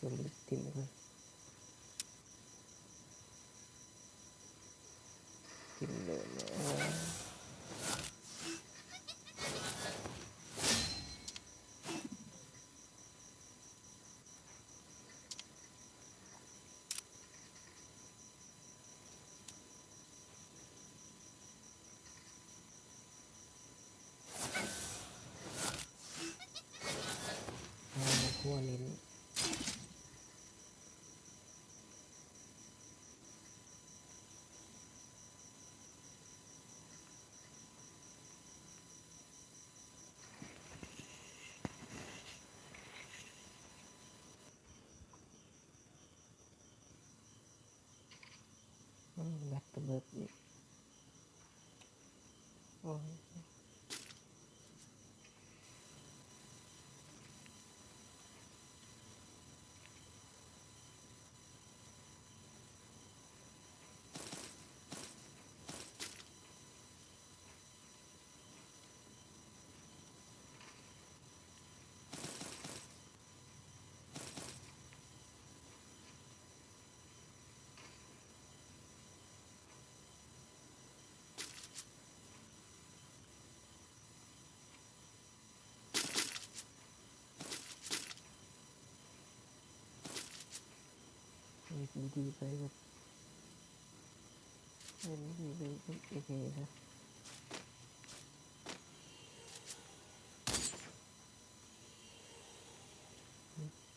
ຕົວມັນຖິ້ມກ່ອນ ຖິ້ມໂລດເນາະ. ເອົາມາຄົວເຫຼັ້ນ. ອືມ ແບັດກະເບິດອີກ ໂອ້ຍ. ເຮັດດີໆໄປເບິດ ເຮັດດີໆໄປເບິດ ໂອເຄຊະ.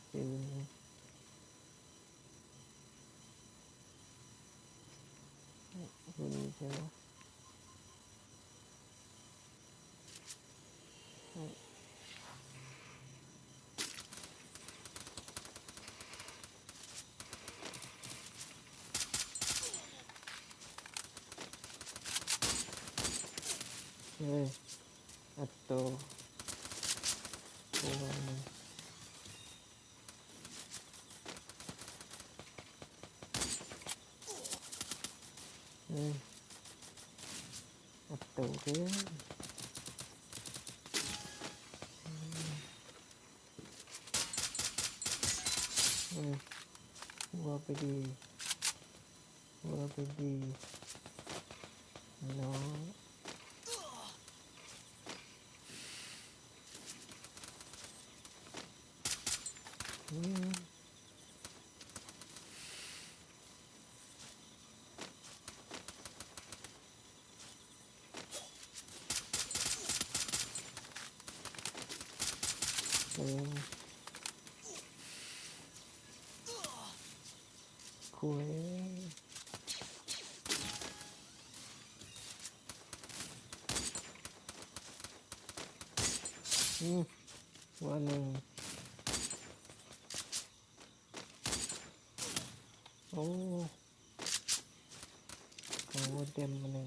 ເຈີ ເຫັນເຊີ ເອີ ອັດໂຕ ໂອ້ຍ ເອີ ອັດໂຕເກີນ ເອີ ຫົວໄປດີ ເບິ່ງດີໆ ນ້ອງ ອືມ ເອີ ໂອ້ຍ ອືມ ຫົວໜຶ່ງ ໂອ້ ໂອ້ ເຕັມອັນນີ້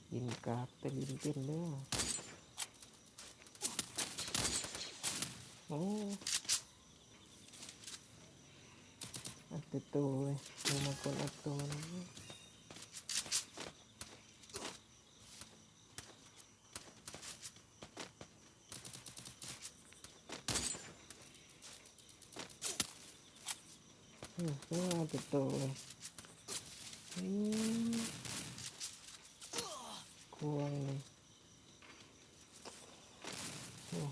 ຫຼິ້ນກາກ ແຕ່ຫຼິ້ນເປັນເດີ ໂອ້ ອັດແຕ່ໂຕເລີຍ ບໍ່ມັກຄົນອັດໂຕນຳ. ອືມ ເປັນໂຕເລີຍ ອືມ ຄວາງນີ້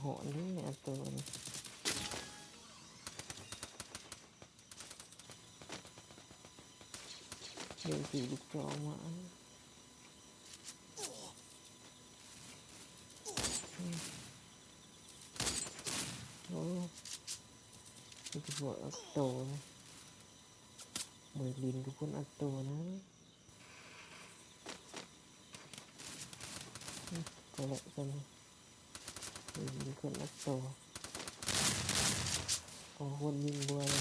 ຫົວເນາະ ອັດໂຕນີ້. ເບິ່ງຕີລູກຈອກມາ ອືມ ໂອ້ ມີແຕ່ພວກອັດໂຕ ບໍ່ໄດ້ຫຼິ້ນກັບຄົນອັດໂຕນະ ອືມ ກໍແຫຼະ ຊັ້ນ ເອີ ມີຄົນອັດໂຕ ໂອ້ ຄົນຍິງບໍ່ໄດ້